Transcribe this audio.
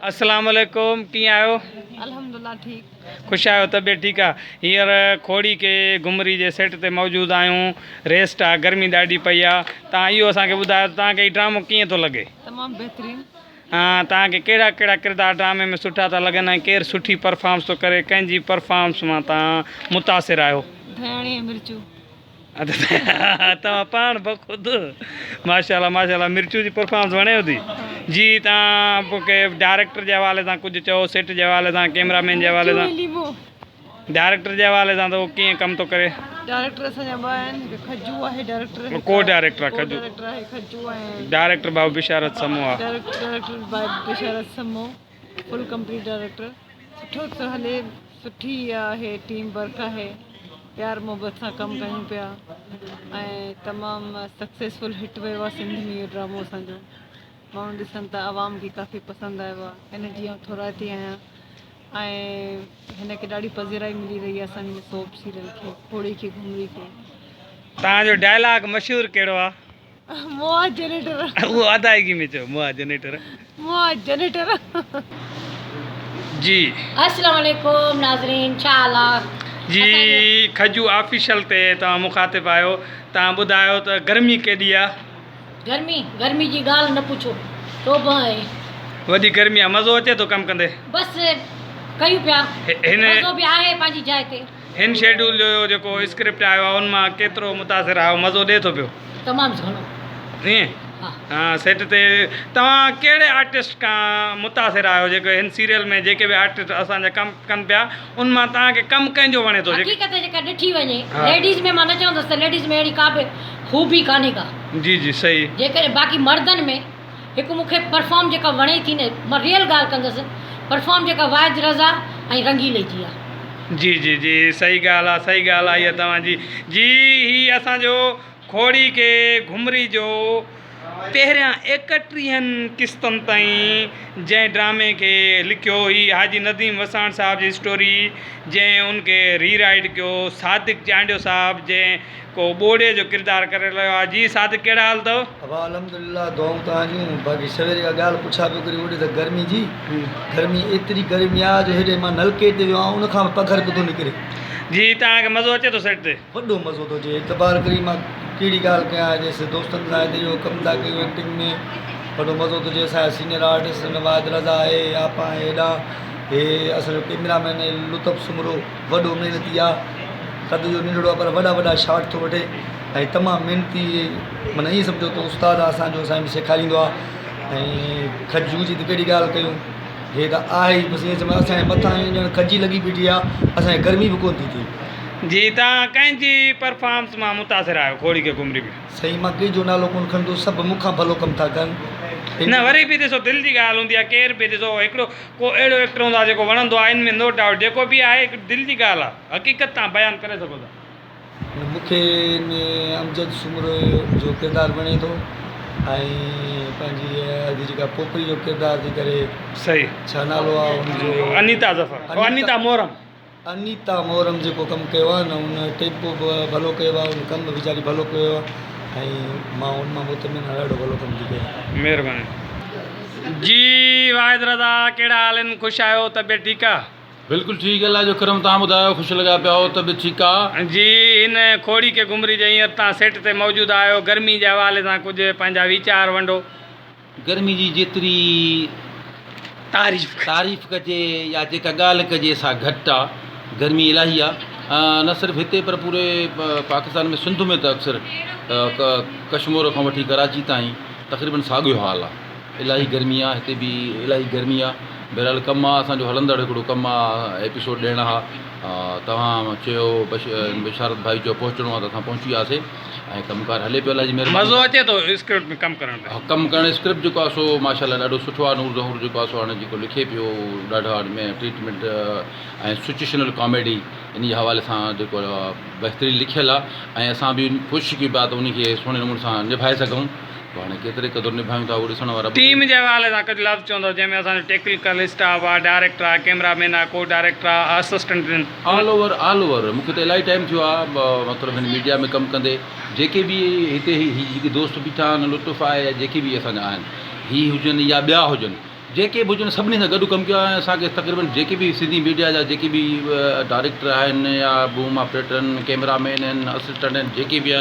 اسلام عليڪم ڪيئن آهيو؟ الحمدلله ٺيڪ. خوش آهيو طبيعت ٺيڪ آ؟ هينئر کوڙي ڪي گهمري جي سيٽ تي موجود آهيون ريسٽ آ گرمي ڏاڍي پئي آ تان اهو اسان کي ٻڌايو ته تان کي هي ڊرامو ڪيئن ٿو لڳي؟ تمام بهترين. ها تان کي ڪهڙا ڪهڙا ڪردار ڊرامي ۾ سٺا ٿا لڳن ۽ ڪير سٺي پرفارمس ٿو ڪري ڪنهن جي پرفارمس مان تان متاثر آهيو؟ ڌياڻي ۽ مرچو. توهان پاڻ بخود ماشاءالله ماشاءالله مرچو جي پرفارمنس وڻيو ٿي جي توهان پوء ڊائريڪٽر جي حوالي سان ڪجهه چئو سيٽ جي حوالي سان ڪيمرا مين جي حوالي سان ڊائريڪٽر جي حوالي سان ته هو ڪيئن ڪم ٿو ڪري. ڊائريڪٽر اسان جا ٻه آهن هڪ کجو آهي ڊائريڪٽر ڪو ڊائريڪٽر آهي کجو ڊائريڪٽر آهي کجو ۽ ڊائريڪٽر ڀائو بشارت سمو آهي ڊائريڪٽر ڀائي بشارت سمو فل ڪمپليٽ ڊائريڪٽر سٺو ٿو هلي سٺي آهي ٽيم ورڪ آهي پيار محبت سان ڪم ڪيون پيا ۽ تمام سڪسيسفل هٽ ويو آهي سنڌ ۾ اهو ڊرامو اسان جو ماڻهو ڏسن ٿا عوام کي ڪافي پسند آيو آهي ان جي آئون ٿورائتي آهيان ۽ هن کي ڏاڍي پذيرائي ملي رهي آهي اسان جي هن سوپ سيريل کي گهوڙي کي گهمري کي. توهان جو ڊائلاگ مشهور ڪهڙو آهي؟ مئا جنريٽر. اهو ادائگي ۾ چئو مئا جنريٽر. مئا جنريٽر. جي. السلام عليڪم ناظرين ڇا حال آ. جي کجو آفيشل تي توهان مخاطب آهيو توهان ٻڌايو ته گرمي ڪيڏي آ. گرمي گرمي جي ڳالهه نه پڇو توبه آهي. وڏي گرمي آ مزو اچي ٿو ڪم ڪندي. بس ڪيون پيا مزو به آهي پنهنجي جاء تي. هن شيڊول جو جيڪو اسڪرپٽ آيو آهي ان مان ڪيترو متاثر آهيو مزو ڏي ٿو پيو. تمام گهڻو. ائين ها. ها سيٽ تي توهان ڪهڙي آرٽسٽ کان متاثر آهيو جيڪو هن سيريل ۾ جيڪي به آرٽسٽ اسان جا ڪم ڪن پيا ان مان توهان کي ڪم ڪنهن جو وڻي ٿو جيڪي حقيقت جيڪا ڏٺي وڃي ها. ليڊيز ۾ مان نه چوندس ته ليڊيز ۾ اهڙي ڪا به خوبي ڪانهي ڪا. جي جي صحيح. جيڪڏهن باقي مردن ۾ هڪ مون کي پرفارم جيڪا وڻي ٿي نه مان ريئل ڳالهه ڪندس پرفارم جيڪا واحد رضا ۽ رنگيلي جي آ. جي جي جي صحيح ڳالهه آ صحيح ڳالهه آ اها توهان جي جي هي اسان جو کوڙي کي گهمري جو پهريان ايڪٽيهن قسطن تائين جنهن ڊرامي کي لکيو هي حاجي نديم وساڻ صاحب جي اسٽوري جنهن ان کي ري رائيٽ ڪيو صادق چانڊيو صاحب جنهن ڪو ٻوڙي جو ڪردار ڪري رهيو آهي جي صادق ڪهڙا حال اٿو. ابا الحمدلله دعائون توهان جون باقي سويري کان ڳالهه پڇا پيو ڪرين اوڏي ته گرمي جي گرمي ايتري گرمي آ جو هيڏي مان نلڪي تي ويو آهيان ان کان به پگهر پيو ٿو نڪري. جي توهان کي مزو اچي ٿو سيٽ تي. وڏو مزو ٿو اچي اعتبار ڪرين مان ڪهڙي ڳالهه ڪيان هتي دوستن سان هتي اهو ڪم ٿا ڪيون ايڪٽنگ ۾ وڏو مزو ٿو اچي اسان جا سينئر آرٽسٽ واحد رضا آهي آپا آهي هيڏانهن هي اسان جو ڪيمرا مين آهي لطف سومرو وڏو محنتي آ قد جو ننڍڙو آ پر وڏا وڏا شاٽ ٿو وٺي ۽ تمام محنتي معنيٰ ائين سمجهو ته استاد آ اسان جو اسان کي سيکاريندو آ ۽ کجو جي ته ڪهڙي ڳالهه ڪيون هي ته آهي ئي بس ائين سمجهو اسان جي مٿان ائين ڄڻ کجي لڳي بيٺي آ اسان کي گرمي به ڪونه ٿي ٿئي. جي توهان ڪنهن جي پرفارمس مان متاثر آهيو گهوڙي کي گهمري ۾. سائين مان ڪنهن جو نالو ڪونه کڻندس سڀ مون کان ڀلو ڪم ٿا ڪن. نه وري به ڏسو دل جي ڳالهه هوندي آ ڪير به ڏسو هڪڙو ڪو اهڙو ايڪٽر هوندو آهي جيڪو وڻندو آهي ان ۾ نو ڊائوٽ جيڪو به آهي هڪ دل جي ڳالهه آهي حقيقت توهان بيان ڪري سگهو ٿا. مون کي ان ۾ امجد سومرو جو ڪردار وڻي ٿو ۽ پنهنجي ادي جيڪا پوپري جو ڪردار ٿي ڪري صحيح ڇا نالو آهي ان جو انيتا ظفر انيتا محرم. انيتا محرم جيڪو ڪم ڪيو آهي نه ان ٽيمپو به ڀلو ڪيو آهي ان ڪم به ويچاري ڀلو ڪيو آهي ۽ مان ان مان مطمئن آهيان ڏاڍو ڀلو ڪم ٿي ڪيو. مهرباني جي واحد رضا ڪهڙا حال آهن خوش آهيو طبيعت ٺيڪ آ. بلڪل ٺيڪ الله جو ڪرم توهان ٻڌايو خوش لڳا پيا آهيو طبيعت ٺيڪ آ. جي هن کوڙي کي گهمري جي هينئر توهان سيٽ تي موجود آهيو گرمي جي حوالي سان ڪجهه پنهنجا ويچار ونڊو. گرمي جي جيتري تعريف تعريف ڪجي يا جيڪا ڳالهه ڪجي سا گهٽ آ گرمي الاهي آ نه صرف هتي پر پوري پاڪستان ۾ سنڌ ۾ ته اڪثر ڪشمور کان وٺي ڪراچي تائين تقريبن ساڳيو حال آ الاهي گرمي آ هتي به الاهي گرمي آ بهرحال ڪم آ اسان جو هلندڙ هڪڙو ڪم آ ايپيسوڊ ڏيڻا ها توهان چيو بشارت ڀائي چيو پهچڻو آ ته اسان پهچي وياسي ۽ ڪم ڪار هلي پيو الله جي مهرباني مزو سان. اچي ٿو اسڪرپٽ ۾ ڪم ڪرڻ ۾. ها ڪم ڪرڻ اسڪرپٽ جيڪو آهي سو ماشاء الله ڏاڍو سٺو آهي نور ظهور جيڪو آهي سو هاڻي جيڪو لکي پيو ڏاڍو ان ۾ ٽريٽمينٽ ۽ سچوئيشنل ڪاميڊي ان جي حوالي سان جيڪو بهترين لکيل آهي ۽ اسان به ڪوشش ڪيون پيا ته ان کي سهڻي نموني سان نڀائي سگهون پوء هاڻي ڪيتري قدر نڀايون ٿا اهو ڏسڻ وارا ٽيم جي حوالي سان ڪجهه لفظ چوندو جنهن ۾ اسان جو ٽيڪنيڪل اسٽاف آهي ڊائريڪٽر آهي ڪيمرا مين آهي ڪو ڊائريڪٽر آهي اسسٽنٽ آهن. آل اوور آل اوور مون کي ته الاهي ٽائيم ٿيو آهي مطلب هن ميڊيا ۾ ڪم ڪندي جيڪي به هتي هي جيڪي دوست بيٺا آهن لطف آهي يا جيڪي به اسان جا آهن هي هجن يا ٻيا هجن جيڪي به هجن سڀني سان گڏ ڪم ڪيو آهي ۽ اسان کي تقريبن جيڪي به سنڌي ميڊيا جا جيڪي به ڊائريڪٽر آهن يا بوم آپريٽر آهن ڪئميرا مين آهن اسسٽنٽ آهن جيڪي به آهن.